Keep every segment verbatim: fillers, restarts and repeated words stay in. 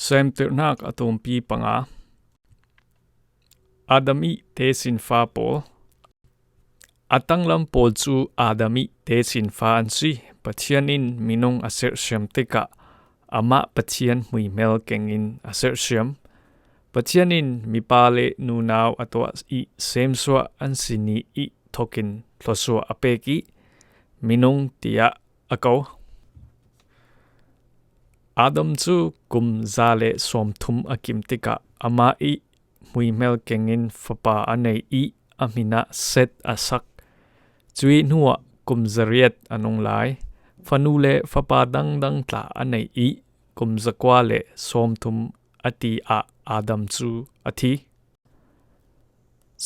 Sêmtirnâk a tumpi panga. Adamite sinfa pawl. A tanglam pawl chu Adamite sinfa an si. Pathian in minung a sersiam tikah, amah Pathian hmuimel keng in a sersiam. Pathian in mipa le nunau a tuah i, sêmsuah an si ni i thok in thawsuah a pêk i, minung ti ah a ko. Adam chu kum za leh sawmthum a kim tikah ama i hmuimel keng in fapa a nei i, a min ah Seth a sak. Cui hnuah kum zariat a nung lai, fanu le fapa dang dang tla a nei i, kum zakua leh sawmthum a ti ah Adam chu a thi.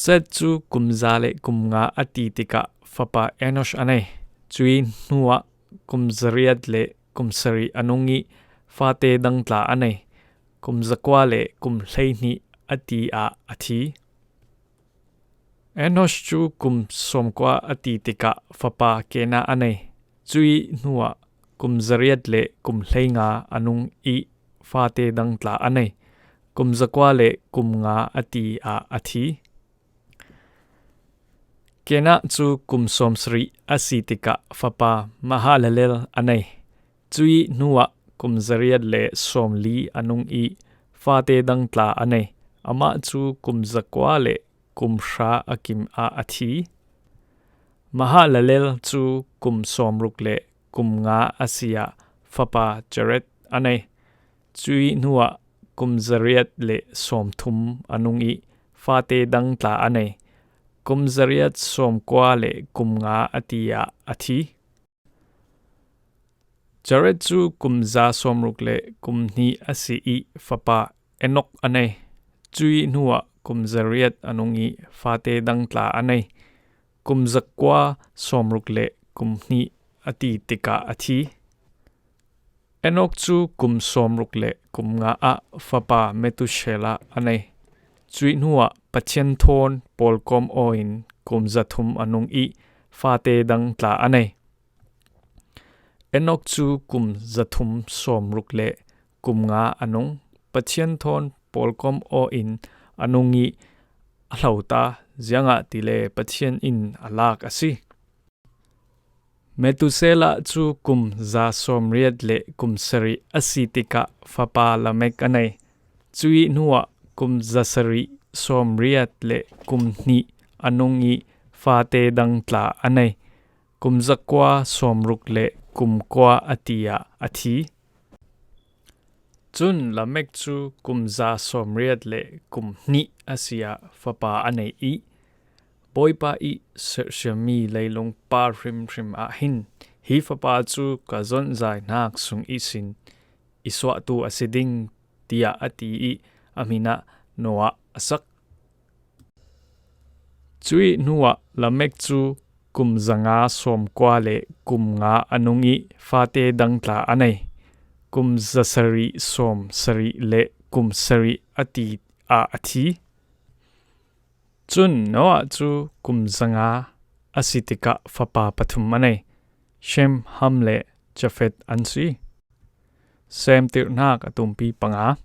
Seth chu kum za leh kum nga a ti tikah fapa Enosh a nei. Cui hnuah kum zariat leh kum sari a nung i, fate dang tla a nei. Kum zakua leh kum hleihni a ti ah a thi. Enosh chu kum sawmkua a ti tikah fapa Kena a nei. Cui hnuah kum zariat leh kum hleinga a nung i, fate dang tla a nei. Kum zakua leh kum nga a ti ah a thi. Kena chu kum sawmsari a si tikah fapa Mahalalel a nei. Cui hnuah kum zariat leh sawmli a nung i, fate dang tla a nei. Amah chu kum zakua leh kum hra a kim ah a thi. Mahalalel chu kum sawmruk leh kum nga a si ah fapa Jared a nei. Cui hnuah kum zariat leh sawmthum a nung i, fate dang tla a nei. Kum zariat sawmkua leh kum nga a ti ah a thi. Jared chu kum za sawmruk leh kum hni a si i, fapa Enok a nei. Cui hnuah kum zariat a nung i, fate dang tla a nei. Kum zakua sawmruk leh kum hni a ti tikah a thi. Enok chu kum sawmruk leh kum nga ah fapa Methuselah a nei. Cui hnuah Pathian thawn pawlkawm aw in kum zathum a nung i, fate dang tla a nei. Enok chu kum zathum sawmruk leh kum nga a nung, Pathian thawn pawlkawm aw in a nung i, a hlo ta, ziang ah tile Pathian in a lâk a si. Methuselah chu kum za sawmriat leh kum sari a si tikah fapa Lamek a nei. Cui hnuah kum za sari sawmriat leh kum hni a nung i, fate dang tla a nei. Kum zakua sawmruk leh kum kua a ti ah a thi. Chun Lamek chu kum za sawmriat leh kum hni a si ah fapa a nei i, Bawipa i sersiam mi leilung pa hrimhrim ah hin, hi fapa chu ka zonzai nâk sung i sin i suahtu a si ding, ti ah a ti i, a min ah Noah a sak. Cui hnuah Lamek chu kum za nga sawmkua leh kum nga a nung i, fate dang tla a nei. Kum za sari sawmsari leh kum sari a ti ah a thi. Chun Noah chu kum za nga a si tikah fapa pathum a nei, Shem, Ham leh Japhet an si. Sêmtirnâk a tumpi panga.